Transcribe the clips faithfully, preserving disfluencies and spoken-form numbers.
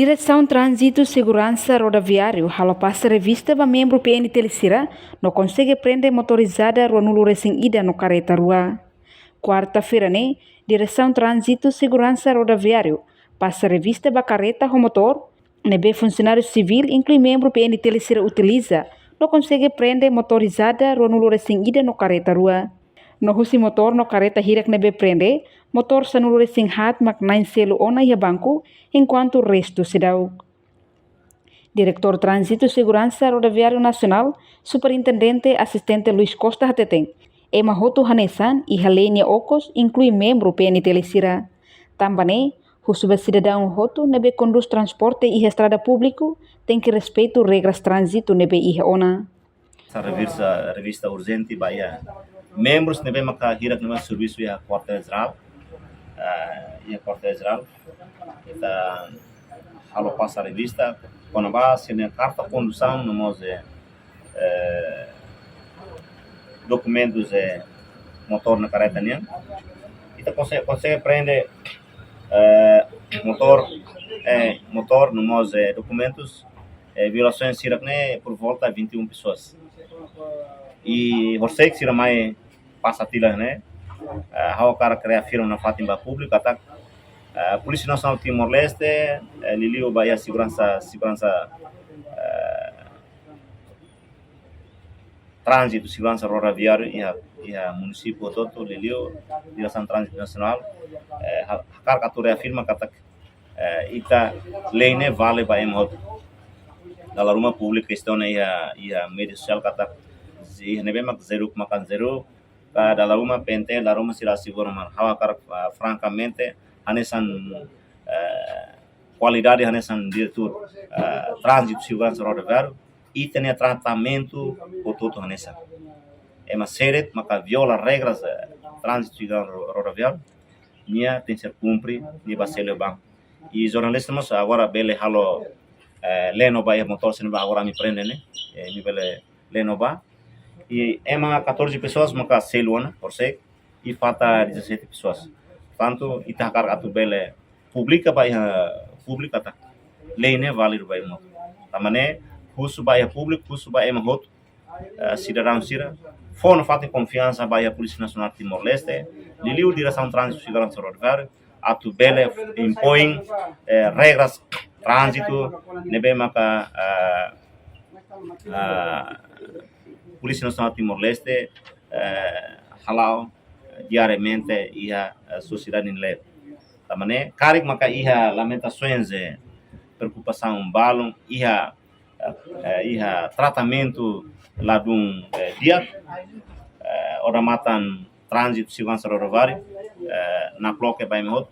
Diresaun Tránzitu Seguransa Rodoviáriu halo pasa revista ba membru P N T L sira no konsege prende motorizada ruanulu resin ida no kareta rua. Kuarta-feira ne'e, Diresaun Tránzitu Seguransa Rodoviáriu pasa revista ba kareta ho motór ne'ebé funsionáriu sivíl, inklui membru P N T L sira utiliza, no konsege prende motorizada ruanulu resin ida no kareta rua. No husi motór no kareta hirak ne'ebé prende, motór sanulu resin haat mak na'in selu ona iha banku, enkuantu restu seidauk. Diretór Tránzitu Seguransa Rodoviáriu Nasionál, Superintendente Asistente Luis Costa hateten, ema hotu hanesan iha lei nia okos, inklui membru P N T L sira. Tanba ne'e, husu ba sidadaun hotu ne'ebé kondús transporte iha estrada públiku, tenke respeitu regras tránzitu ne'ebé iha ona. Ita revista, revista urjente ba iha membrus ne'ebé maka hirak ne'ebé servisu iha Kuartél Jerál. Ah, iha Kuartél Jerál. Ita halo pasa revista kona-ba sira-nia karta kondusaun no mós, eh, eh, dokumentus, eh, motór no kareta nian. Ita konsege, konsege prende, eh, motór, eh, motór no mós, eh, dokumentus, eh, violasaun sira-ne'e por volta vinte e um pessoas. I horisehik sira mai pasa tiha ne'e, eh, ha'u hakarak reafirma nafatin ba públiku katak, eh, Polísia Nasionál Timor-Leste, eh, liuliu ba iha seguransa, seguransa, eh, tránzitu, seguransa rodoviáriu iha, iha munisípiu hotu-hotu, liuliu Diresaun Tránzitu Nasionál, eh, ha-, hakarak atu reafirma katak, eh, ita lei ne'e vale ba ema hotu. Dala ruma públiku kestiona iha, iha média sosiál katak, iha ne'ebé mak zeruk maka zeruk, ka dala ruma P N T L, dala ruma sira asegura, mas ha'u hakarak, ah, frankamente, hanesan, eh, kualidade hanesan diretór, eh, Tránzitu Seguransa Rodoviáriu, ita-nia tratamentu hotu-hotu hanesan. Ema sé de'it maka viola regras, eh, Tránzitu Seguransa Ro-, Rodoviáriu, nia tenke ser kumpre, nia bá selu iha banku. I jornalista mós agora bele halo, eh, leno ba iha motór sira ne'ebé agora ami prende ne'e, eh, ami bele leno ba. I ema catorze pessoas maka selu ona, horisehik, i falta dezassete pessoas. Portantu, ita hakarak atu bele publika ba iha públiku katak lei ne'e válidu ba ema hotu. Tanba ne'e, husu ba iha públiku, husu ba ema hotu, eh, sidadaun sira, fó nafatin konfiansa ba iha Polísia Nasionál Timor-Leste, liuliu Diresaun Tránzitu Seguransa Rodoviáriu, atu bele impoin, eh, regras tránzitu ne'ebé maka, eh, eh, Polísia Nasionál Timor-Leste, eh, hala'o diariamente iha, eh, sosiedade nia leet. Tanba ne'e, karik maka iha lamentasaun, eh, preokupasaun balun, iha, eh, iha tratamentu ladún, eh, di'ak, eh, odamatan Tránzitu Seguransa Rodoviáriu, eh, nakloke ba ema hotu,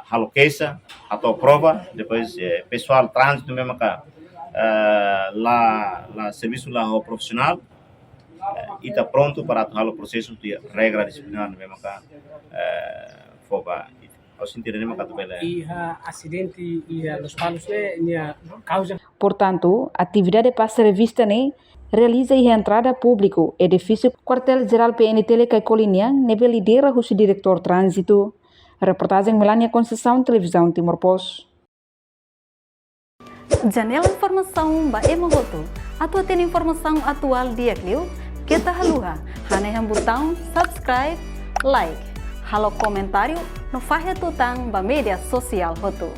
halo keixa, hato'o prova, depois, eh, pesoál tránzitu ne'ebé maka, eh, la, la servisu la ho profisionál, eh, ita prontu para atu halo prosesu de regra disiplinár ne'ebé maka, eh, fó ba ita. Ha'u sente ne'e maka atu bele. Iha asidente iha Lospalos ne'e, nia kauza. Portantu, atividade pasa revista ne'e realiza iha entrada públiku, edifísiu Kuartél Jerál P N T L Caicoli nian, ne'ebé lidera husi Diretór Tránzitu. Reportajen Melania Conceição, Televizaun Timor Post. Janela informasaun ba ema hotu. Atu hatene informasaun atuál di'ak liu, keta haluha hanehan butaun subscribe, like, halo komentáriu no fahe tutan ba média sosiál hotu.